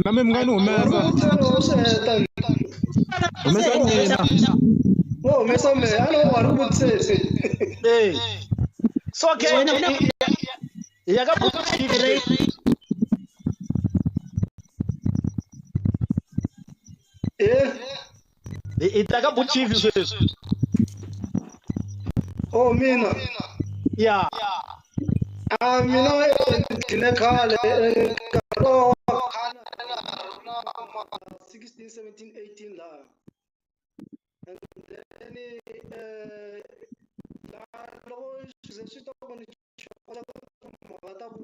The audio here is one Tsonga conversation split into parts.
Na mi nga ni humesa. Humesa mina. Wo humesa mina, a ni wa ri vutisesi. Eh. So ke ya ka Eh. Hi ta ka Buchief sweswi. Oh mina. Ya. A mina ni khale nkarhi wa khale na 16 17 18 laha. And then laha loko swi ze swi ta ku ni chokola timhaka ta ku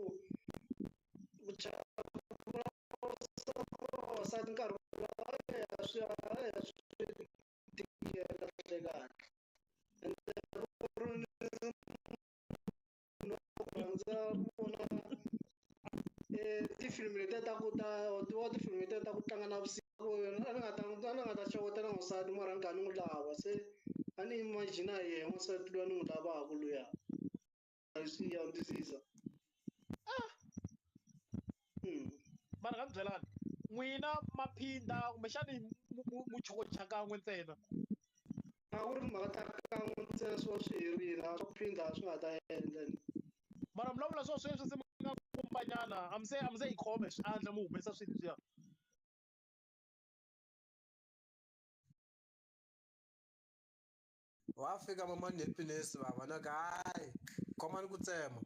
ku vavasati nkarhi swi swi tikela kahle kahle and ku ri munhu wa ku rhandza ku vona tifilimi letiya ta ku ta wa tifilimi letiya ta ku tlanga navusiku a ni nga ta a ni nga ta xewetela n'wansati mara ni kha ni n'wi lava se a ni imagine yehe n'wansati luya ni n'wi lavaka luya swi ya twisisa. Mara nga mi byelani n'wina maphinda kumbexani muchokocha kan'we ntsena. A ku ri timhaka ta kan'we ntsena swi va swi herile a swa ku phinda swi nga ta endla. Mara vulavula swo sweswi se mi nga kumbanyana a mi se a mi se yi khome swiandla mi humesa swilo leswiya. Wa fika mama ni happiness baba na ka hayi khomani ku tsema.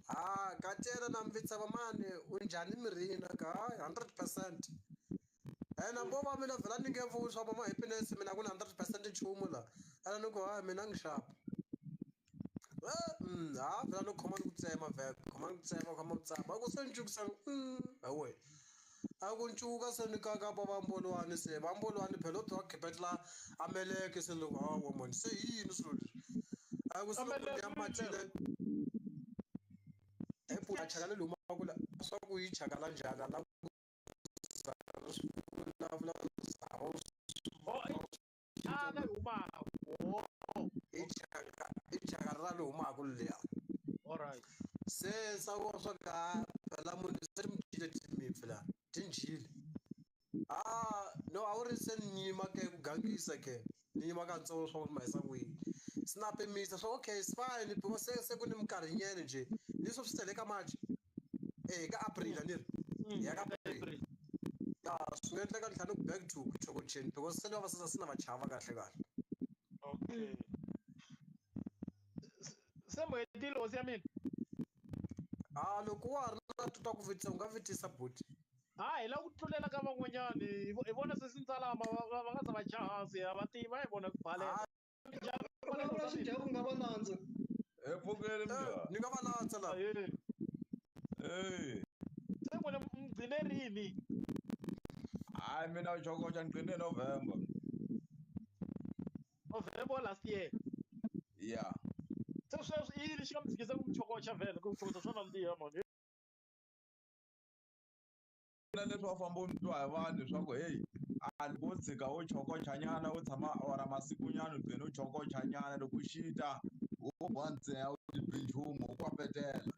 Ha katela na mvitsa mamani unjhani mirini na ka hayi 100%. Ene bo va mina vhela ni nge vuyi swa mama happiness mina ku na 100% nchumu la. Ene ni ku hayi mina ngi xapa. Ha vhela ni khoma ni ku tsema vhela khoma ni ku tsema khoma ku tsema. Ku se ncukisa hawe. A ku ncuka se ni ka ka va vambolwani se vambolwani phela u twa khepetla a meleke se loko hawa mani se i yini swilo leswi a ku se loko ya matile epula chaka leri humaka la swa ku yi chaka la njhani la ku vulavula i chaka i chaka ra ri humaka liya se sa swa ka phela munhu se mi dyile timipfu la tinjhile ah no a wu ri se ni nyima ke ku gangisa ke ni nyima katsongo swa ku ma hisa ku yini se na pimisa swa okay it's fine because se se ku ni minkarhinyana nje leswi swi tele ka March eh ka April a ni ri ya ka April ya swi nga endleka ni tlhela ni ku back to ku chokocheni because se ni vavasati se na va chava kahle kahle. Okay. Se mu hetile hosi ya mina. Ah loko wa ha ri na ta ku vutisa u nga vutisa buti. Ha hi lava ku tlulela ka van'wanyani hi vona sesi Ntsalama va nga za va dya hansi a va tivi va yi vona ku baleka. Vulavula swi dya ku nga va landza. Hi pfukile mjhani. Ni nga va landza la. Hey. Se n'wina mi gcine rini? Hayi mina chokocha ni gcine November. November last year. Yeah. Se sweswi i yini xi nga mi tshikisa ku mi chokocha vhele ku chokocha swa nandziha mani. Na leswi wa famba u twa hi vanhu leswaku heyi a loko wo tshika wo chokochanyana wo tshama or masikunyana u gcina u chokochanyana loko u xita wo ba ntsena u ti bi nchumu u kwapetela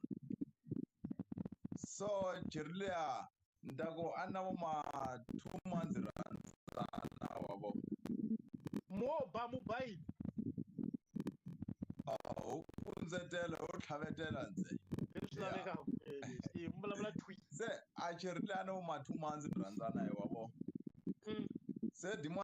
so cheri liya ni ta ku a na vo ma 2 months rhandzana wa vo. Mo ba mu ba yini? Ho kundzetela ho tlhavetela ntsena. Leswi lavekaka i mi vulavula thwi. Se a cheri liya na vo ma 2 months ni rhandzana hi wa vo. Se dimani.